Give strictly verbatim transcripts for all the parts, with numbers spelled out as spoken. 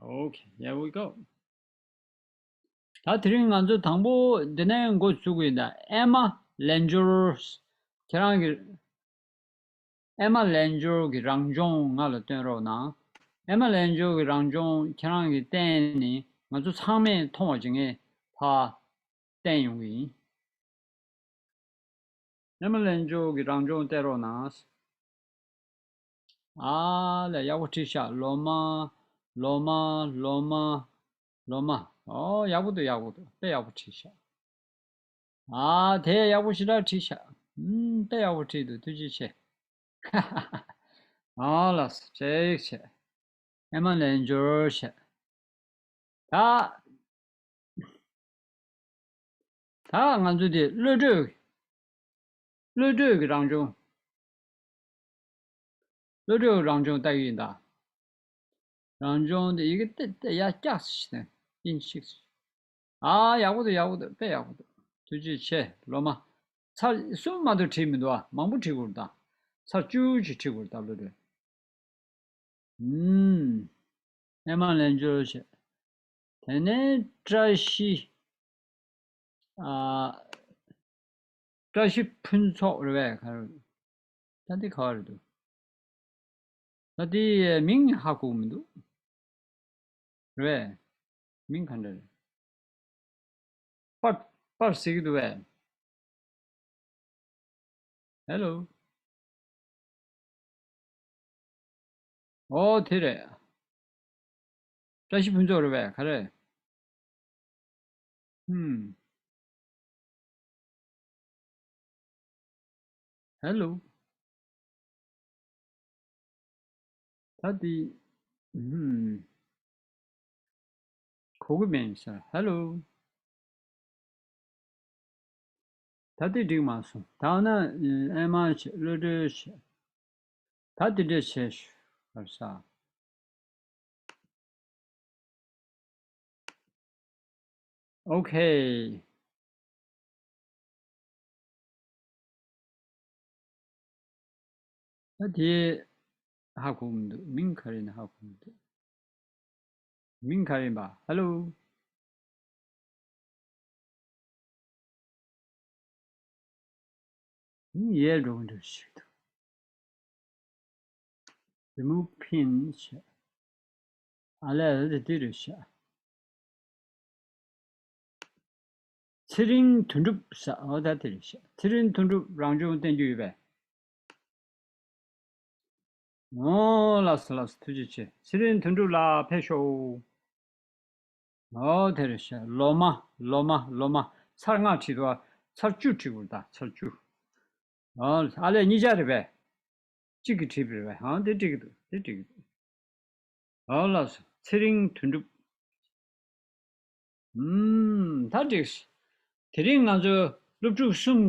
Okay, here we go. ད་དེ་རིང་ང་ཚོ་དང་པོ་འདི་ནས་འགོ་ཚུགས་ཀྱི་ཡིན་ད། ཨེ་མ་ལན་ཇོར། ཁྱེད་རང་གི་ཨེ་མ་ལན་ཇོར་གྱི་རང་སྦྱོང་ང་ལ་སྟོན་རོགས་གནང་། ཨེ་མ་ལན་ཇོར་གྱི་རང་སྦྱོང་ཁྱེད་རང་གིས་བསྟན་ནས་ང་ཚོ་ཚང་མས་མཐོང་བ་བྱེད་མཁན་ཕར་བསྟན་ཡོང་གི་ཡིན། ཨེ་མ་ལན་ཇོར་གྱི་རང་སྦྱོང་བསྟན་རོགས་གནང་། ཨ་ལས་ཡག་པོ་བྲིས་ཤག་ལོ་མ། ལོ་མ། ལོ་མ། ལོ་མ། ཨོ་ཡག་པོ་འདུག་ཡག་པོ་འདུག་དཔེ་ཡག་པོ་བྲིས་ཤག་ཨ་དེ་ཡག་པོ་ཞེ་དྲག་བྲིས་ཤག་ཨུམ་དཔེ་ཡག་པོ་བྲིས་འདུག་ཐུགས་རྗེ་ཆེ། ཨ་ལགས་སོ་བྲེལ་ཆེ། ཨེ་མ་ལན་ཇོར་བྱས། ད། ད་ང་ཚོ་དེ་བློ་གྲོས། བློ་གྲོས་ཀྱི་རང་སྦྱོང་། བློ་གྲོས་རང་སྦྱོང་ལྟ་གི་ཡིན་ད། རང་སྦྱོང་དེ་ཡི་གེ་ཏེ་ཏེ་ཡར་བཀྱགས་ཤིག་ནས་ཨིན་ཤིག་ཨ་ཡག་པོ་འདུག་ཡག་པོ་འདུག་དཔེ་ཡག་པོ་འདུག་ཐུགས་རྗེ་ཆེ་ལོ་མ། ཚར་གསུམ་མ་གཏོགས་བྲིས་མི་འདུག་ཨ་མང་པོ་བྲིས་དགོས་རེད་ད། ཚར་བཅུ་ཅིག་བྲིས་དགོས་རེད་ད་བློ་གྲོས། ཨུམ། ཨེ་མ་ལན་ཇོར་བྱས། དེ་ནས་བཀྲ་ཤིས། ཨ། བཀྲ་ཤིས་ཕུན་ཚོགས་རེད་པས་ག་རེ། ད་འདི་ག་བ་རེད་འདུག་ད་འདི་མིང་ཧ་གོ་མི་འདུག་རེད་པས། མིང་ག་འདྲ་རེད། པར་པར་ཟེར་གྱི་འདུག་པས། ཧེ་ལོ། ཨོ་དེ་རེད། བཀྲ་ཤིས་ཕུན་ཚོགས་རེད་པས་ག་རེ། ཧུམ། ཧེ་ལོ། ད་དེ། ཧུམ། གོ་གི་མེད་ས། ཧེ་ལོ། ད་དེ་འགྲིག་མ་སོང་། ད་ན་ཨེ་མ་བྱས་བློ་གྲོས་བྱས། ད་དེ་འདྲས་བྱས་ཤོག་གར་ས། ཨོ་ཁེ། ད་དེ་ཧ་གོ་མི་འདུག་མིང་ག་རེ་ཡིན་ཧ་གོ་མི་འདུག་མིང་ག་རེ་ཡིན་པ། ཧེ་ལོ། ཡལ་འགྲོ་གི་འདུག་ཞིག་ཏུ། Remove pin བྱས། ཨ་ལས་ཨ་ལས་དེ་རེད་བྱས། ཚེ་རིང་དོན་གྲུབ་ཟེར། འོ་ད་དེ་རེད་བྱས། ཚེ་རིང་དོན་གྲུབ་རང་སྦྱོང་བསྟན་རྒྱུ་ཡོད་པས། ཨོ་ལགས་སོ་ལགས་སོ་ཐུགས་རྗེ་ཆེ། ཚེ་རིང་དོན་གྲུབ་ལགས་ཕེབས་ཤོག་ཨོ་དེ་རེད་བྱས། ལོ་མ། ལོ་མ། ལོ་མ། ཚར་ལྔ་བྲིས་འདུག་ཚར་བཅུ་བྲིས་དགོས་ད་ཚར་བཅུ། ཨོ་ཨ་ལས་གཉིས་ཆ་རེད་པས། གཅིག་གིས་བྲིས་པ་རེད་པས། ཨང་དེ་འགྲིག་གི་འདུག་དེ་འགྲིག་གི་འདུག་ཨོ་ལགས་སོ། ཚེ་རིང་དོན་གྲུབ། ཨུམ། ད་འགྲིག་སོང་། དེ་རིང་ང་ཚོ་སློབ་ཕྲུག་གསུམ་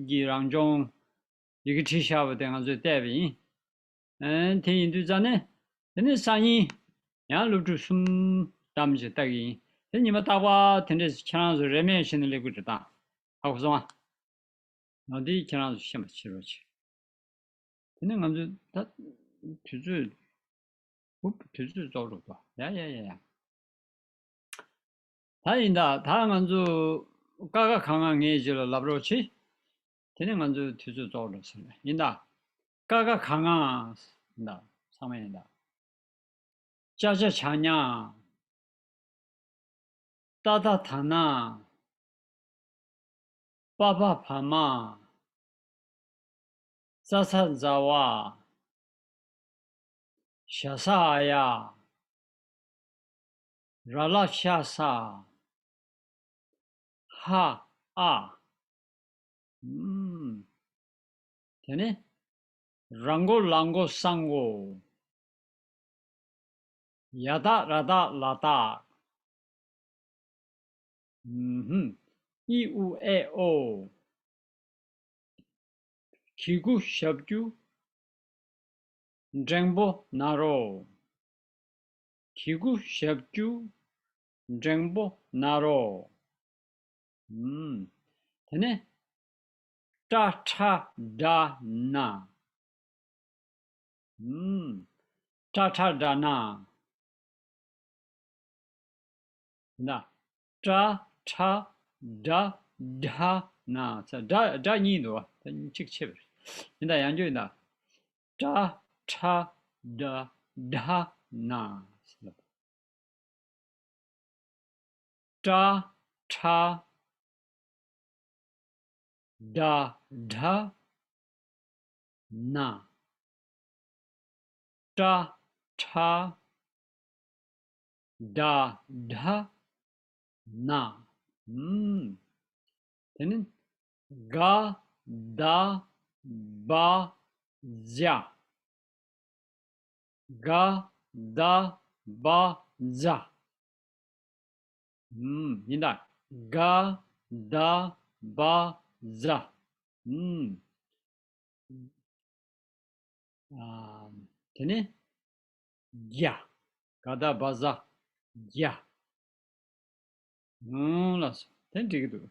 གྱི་རང་སྦྱོང་ཡི་གེ་བྲིས་བཞག་པ་དེ་ང་ཚོས་བལྟས་པ་ཡིན། ཨ་དེ་ཡིན་དུས་ཙ་ནས། དེ་ནས་སང་ཉིན་ཡང་སློབ་ཕྲུག་གསུམ་ཙམ་ཞིག་ལྟ་གི་ཡིན། དེ་ཉི་མ་རྟག་པར་དེ་འདྲས་ཁྱེད་རང་ཚོ་རེ་མེད་བྱས་ནས་སླེབས་ཀྱི་རེད་ད། ཧ་གོ་སོང་ཨ། ང་འདི་ཁྱེད་རང་ཚོ་ཤེས་པ་བྱེད་རོགས་བྱེད། དེ་ནས་ང་ཚོ་ད་དུས་ཚོད། ཧུབ་དུས་ཚོད་རྫོགས་འགྲོ་གི་འདུག་ཡ་ཡ་ཡ་ཡ། ད་ཡིན་ད་ད་ང་ཚོ་ཀ་ཁ་ག་ང་ངས་རྗེས་ལ་ལབ་རོགས་བྱེད། དེ་ནས་ང་ཚོའི་དུས་ཚོད་རྫོགས་འགྲོ་ཟེར་ནས་ཡིན་ད། ཀ་ཁ་ག་ང་། ཡིན་ད། ཚང་མ་ཡིན་ད། ཅ་ཆ་ཇ་ཉ། ཏ་ཐ་ད་ན། པ་ཕ་བ་མ། ཙ་ཚ་ཛ་བ། ཞ་ས་འ་ཡ། ར་ལ་ཤ་ས། ཧ་ཨ། ཨུམ། དེ་ནས། ར་མགོ་ལ་མགོ་ས་མགོ། ཡ་བཏགས་ར་བཏགས་ལ་བཏགས། ཨུམ། ཨི་ཨུ་ཨེ་ཨོ། གི་གུ་ཞབས་ཀྱུ། འགྲེང་པོ་ན་རོ། གི་གུ་ཞབས་ཀྱུ། འགྲེང་པོ་ན་རོ། ཨུམ། དེ་ནས། ཏྲ་ཁྲ་ཌ་ན། ཨུམ། ཏྲ་ཁྲ་ཌ་ན། ཡིན་ད། ཏྲ་ཁྲ་ཌ་ཌ་ན་ཚ། ཌ་ཌ་གཉིས་འདུག་བ། ད་གཅིག་ཆད་པ་རེད། ཡིན་ད། ཡང་བསྐྱར་ཡིན་ད། ཏྲ་ཁྲ་ཌ་ཌ་ན། ཏྲ་ཁྲ་ཌ་ཌ་ན། ཏྲ་ཁྲ་ཌ་ཌ་ན། ཨུམ། དེ་ནི་ག་ད་བ་ཛ། ག་ད་བ་ཛ། ཨུམ། ཡིན་ད། ག་ད་བ་ཛ། ཨུམ། ཨ། དེ་ནས་རྒྱ། ག་ད་བ་ཛ་རྒྱ། ཨུམ། ལགས་སོ། དེ་འགྲིག་གི་འདུག་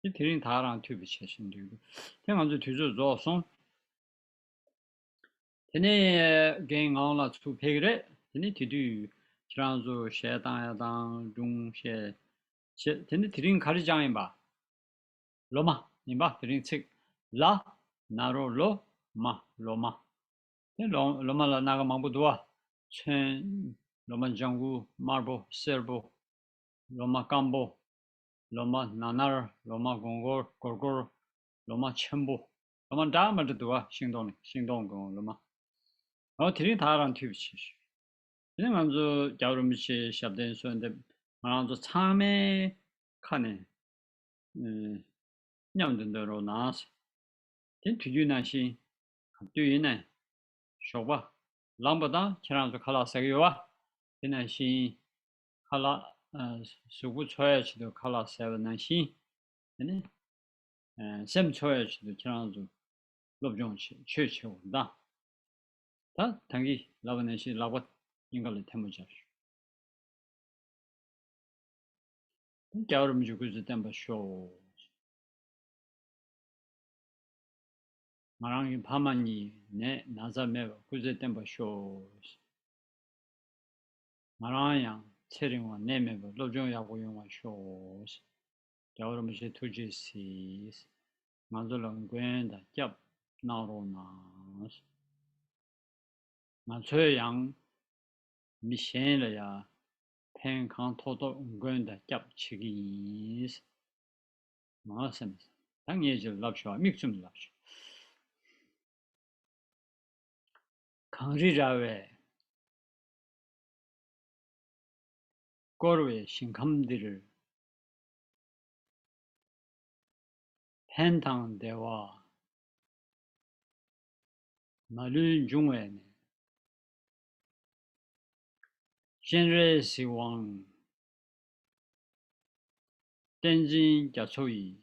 དེ་དེ་རིང་ད་ག་རང་འཐུས་པའི་ཆ་ཞིག་འགྲིག་གི་འདུག་དེ་ང་ཚོའི་དུས་ཚོད་རྫོགས་སོང་། དེ་ནས་རྒན་ངག་དབང་ལགས་ཚུར་ཕེབས་ཀྱི་རེད། དེ་ནས་དེ་དུས་ཁྱེད་རང་ཚོ་གཞས་བཏང་ཡ་དང་སྒྲུང་བཤད་བྱེད། དེ་ནས་དེ་རིང་ག་རེ་སྦྱངས་ཡིན་པ། ལོ་མ་ཡིན་པ། དེ་རིང་ཚིག་ལ་ན་རོ་ལོ་མ། ལོ་མ། དེ་ལོ་ལོ་མ་ལ་སྣ་ཁ་མང་པོ་འདུག་བ། ཚོན། ལོ་མ་ལྗང་གུ། དམར་པོ། སེར་པོ། ལོ་མ་སྐམ་པོ། ལོ་མ་ནར་ནར། ལོ་མ་སྒོར་སྒོར། སྒོར་སྒོར། ལོ་མ་ཆེན་པོ། ལོ་མ་འདྲ་མི་འདྲ་འདུག་བ། ཤིང་སྡོང་ནི། ཤིང་སྡོང་གི་ལོ་མ། འོ། དེ་རིང་ད་ག་རང་འཐུས་པ་བྱེད་ཤོག་དེ་ནས་ང་ཚོ་རྒྱལ་བ་རིན་པོ་ཆེའི་ཞབས་བརྟན་གསོལ་འདེབས་ང་རང་ཚོ་ཚང་མའི་ཁ་ནས། ཨེ། མཉམ་དུ་འདོན་རོགས་གནང་། དེ་དུས་རྒྱུན་ནང་བཞིན་ག་དུས་ཡིན་ནའི་ཞོགས་པ་ལངས་པ་དང་ཁྱེད་རང་ཚོ་ཁ་ལག་ཟ་གི་ཡོད་བ། དེ་ནང་བཞིན་ཁ་ལག་ཨ། གཟུགས་པོ་འཚོ་ཡ་ཆེད་དུ་ཁ་ལག་ཟས་པ་ནང་བཞིན། དེ་ནས་ཨ། སེམས་འཚོ་ཡ་ཆེད་དུ་ཁྱེད་རང་ཚོ་སློབ་སྦྱོང་བྱེད། ཆོས་བྱེད་འོ་ད། ད་ད་གིན་ལབ་པ་ནང་བཞིན་ལག་པ་སྙིང་ག་ལ་ཐལ་མོ་སྦྱར། རྒྱལ་བ་རིན་པོ་ཆེ་སྐུ་ཚེ་བརྟན་པར་ཤོག་ང་རང་གི་ཕ་མ་གཉིས་ནད་ན་ཚ་མེད་པར་སྐུ་ཚེ་བརྟན་པར་ཤོག་ང་རང་ཡང་ཚེ་རིང་བ་ནད་མེད་པར་སློབ་སྦྱོང་ཡག་པོ་ཡོང་བར་ཤོག་རྒྱལ་བ་རིན་པོ་ཆེ་ཐུགས་རྗེས་གཟིགས། ང་ཚོ་ལ་མགོན་དང་སྐྱབས་གནང་རོགས་གནང་། ང་ཚོས་ཡང་མི་གཞན་ལ་ཡང་ཕན་གང་ཐོགས་ཐོགས་མགོན་དང་སྐྱབས་བྱེད་ཀྱི་ཡིན། མ་སེམས། ད་ངས་ཅིག་ལབ་ཤོག་དམིགས་བཙུམ་ལབ་ཤོག་གངས་རི་ར་བས་བསྐོར་བའི་ཞིང་ཁམས་འདིར། ཕན་དང་བདེ་བ་མ་ལུས་འབྱུང་བའི་གནས། སྤྱན་རས་གཟིགས་དབང་བསྟན་འཛིན་རྒྱ་མཚོ་ཡི།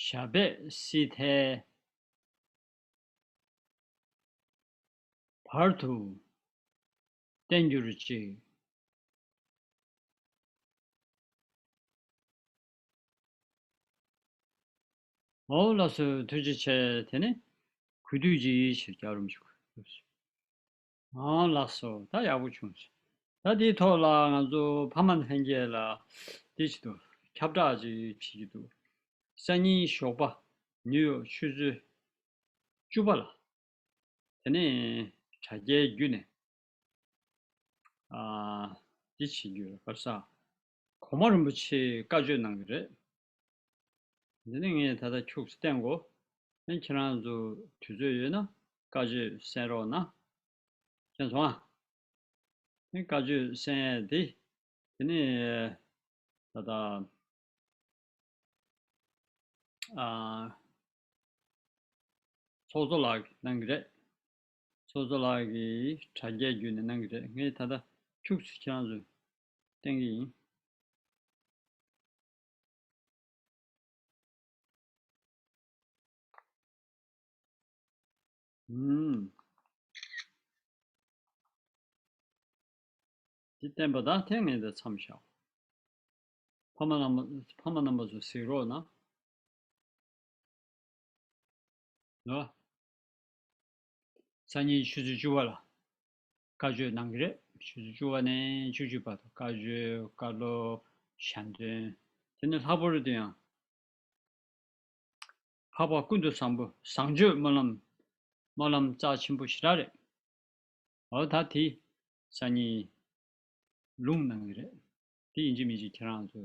ཞབས་པད་སྲིད་མཐའི་བར་དུ་བརྟན་གྱུར་ཅིག་འོ། ལགས་སོ། ཐུགས་རྗེ་ཆེ། དེ་ནས་གུས་འདུད་ཅིག་ཞེས་རྒྱལ་བ་རིན་པོ་ཆེ། ཨང་། ལགས་སོ། ད་ཡག་པོ་བྱུང་སོང་། ད་དེའི་ཐོག་ལ་ང་ཚོ་ཕ་མ་ལྷན་རྒྱས་ལ་དེ་ཆེད་དུ་ཁྱབ་བསྒྲགས་ཅིག་བྱེད་ཀྱི་འདུག་སང་ཉིན་ཞོགས་པ་ནིའུ་ཡོག་ཆུ་ཚོད་བཅུ་པ་ལ། དེ་ནས་དྲ་རྒྱའི་བརྒྱུད་ནས། ཨ། འདི་བྱེད་རྒྱུ་རེད། ག་རེ་ཟ། གོང་མ་རིན་པོ་ཆེས་བཀའ་ཆོས་གནང་གི་རེད། འདི་ནི་ངས་ད་ལྟ་ཁྱུག་ཙམ་བསྟན་གོ། ཨ་ནི་ཁྱེད་རང་ཚོ་དུས་ཚོད་ཡོད་ན་བཀའ་ཆོས་གསན་རོགས་གནང་། མཁྱེན་སོང་ཨ། ཨ་ནི་བཀའ་ཆོས་གསན་ཡས་འདི། དེ་ནི་ད་ལྟ། ཨ། ཚོགས་གཙོ་ལགས་ཀྱིས་གནང་གི་རེད། ཚོགས་གཙོ་ལགས་ཀྱིས་དྲ་རྒྱའི་བརྒྱུད་ནས་གནང་གི་རེད། ངས་ད་ལྟ་ཁྱུག་ཙམ་ཁྱེད་རང་ཚོ་བསྟན་གྱི་ཡིན། ཨུམ། འདི་བསྟན་པ་དང་ཐེངས་ངེས་དང་མཚམས་བཞག་ཕ་མ་རྣམ་པ། ཕ་མ་རྣམ་པ་ཚོ་གཟིགས་རོགས་གནང་། ལོ། སང་ཉིན་ཆུ་ཚོད་བཅུ་པ་ལ་བཀའ་ཆོས་གནང་གི་རེད། ཆུ་ཚོད་བཅུ་པ་ནས་བཅུ་གཅིག་བར་དུ་བཀའ་ཆོས་བཀའ་སློབ་ཞལ་འདོན། དེ་ནས་ལྷག་པར་དུ་ཡང་འཕགས་པ་ཀུན་ཏུ་བཟང་པོ་བཟང་སྤྱོད་སྨོན་ལམ། སྨོན་ལམ་རྩ་ཆེན་པོ་ཞེ་དྲག་རེད། འོ་ད་དེ་སང་ཉིན་ལུང་གནང་གི་རེད། དེ་ཡིན་གཅིག་མིན་གཅིག་ཁྱེད་རང་ཚོ་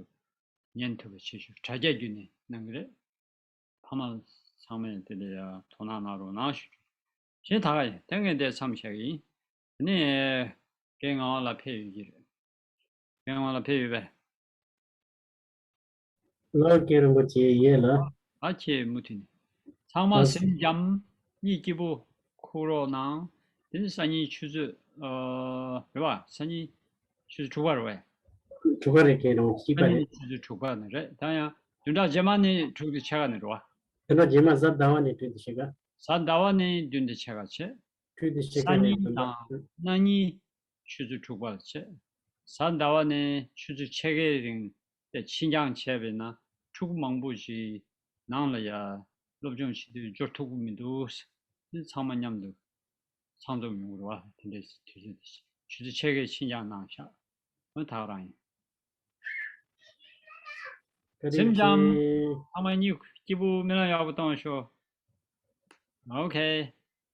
ཉན་ཐུབ་པ་བྱེད་ཤོག་དྲ་རྒྱ་བརྒྱུད་ནས་གནང་གི་རེད། ཕ་མ་ཚང་མས་དེ་ལ་ཡ་དོ་སྣང་གནང་རོགས་གནང་ཞུ་རྒྱུ། གཞན་ད་ག་ཡིན་དེ་ངས་འདིར་མཚམས་བཞག་གི་ཡིན། དེ་ནས་རྒན་ངག་དབང་ལགས་ཕེབས་ཡོད་ཀྱི་རེད། རྒན་ངག་དབང་ལགས་ཕེབས་ཡོད་པས། ལགས་རྒན་རིན་པོ་ཆེ་ཡོད་ལགས། ཨ་ཁྱེད་མུ་མཐུད་ནས། ཚང་མ་ལགས། སེམས་འཇམ། གཉིད་སྐྱིད་པོ་ཁུག་རོགས་གནང་། དེ་ནི་སང་ཉིན་ཆུ་ཚོད་ཨ་རེད་བ། སང་ཉིན་ཆུ་ཚོད་དྲུག་པ་རེད་བས། དྲུག་པ་རེད་རྒན་རིན་པོ་ཆེ། སང་གཅིག་པ་ཉིན་རེད། ཆུ་ཚོད་དྲུག་པ་ནས་རེད། ད་ཡང་བདུན་ཕྲག་རྗེས་མ་ནས་དྲུག་དང་ཕྱེད་ཀ་ནས་རེད་བ། བདུན་ཕྲག་རྗེས་མ་གཟའ་ཟླ་བ་ནས་དྲུག་དང་ཕྱེད་ཀ། གཟའ་ཟླ་བ་ནས་བདུན་དང་ཕྱེད་ཀ་བྱས། དྲུག་དང་ཕྱེད་ཀ་སང་ནས་ཉིན་བདུན་དང་ཕྲག་གནངས་ཉིན་ཆུ་ཚོད་དྲུག་པར་བྱས། གཟའ་ཟླ་བ་ནས་ཆུ་ཚོད་ཕྱེད་ཀའི་རིང་དེ་ཕྱི་འགྱངས་བྱས་པས་ན་ཕྲུ་གུ་མང་པོ་ཞིག་ནང་ལ་ཡ་སློབ་སྦྱོང་བྱེད་དུས་འབྱོར་ཐུབ་ཀྱི་མི་འདུག་དེ་ཚང་མ་མཉམ་དུ་ཚང་འཛོམས་ཡོང་གི་རེད་བ། དེ་འདྲའི་དུས་ཚོད་དེ་ཆུ་ཚོད་ཕྱེད་ཀའི་ཕྱི་འགྱངས་གནང་ཤག་འོ་ད་ག་རང་ཡིན། བཀའ་དྲིན་སེམས་ཅན་ཆེ། ཚང་མ་གཉིད་སྐྱིད་པོ་རྨི་ལམ་ཡག་པོ་གཏོང་ཤོག་ཨོ་ཁེ།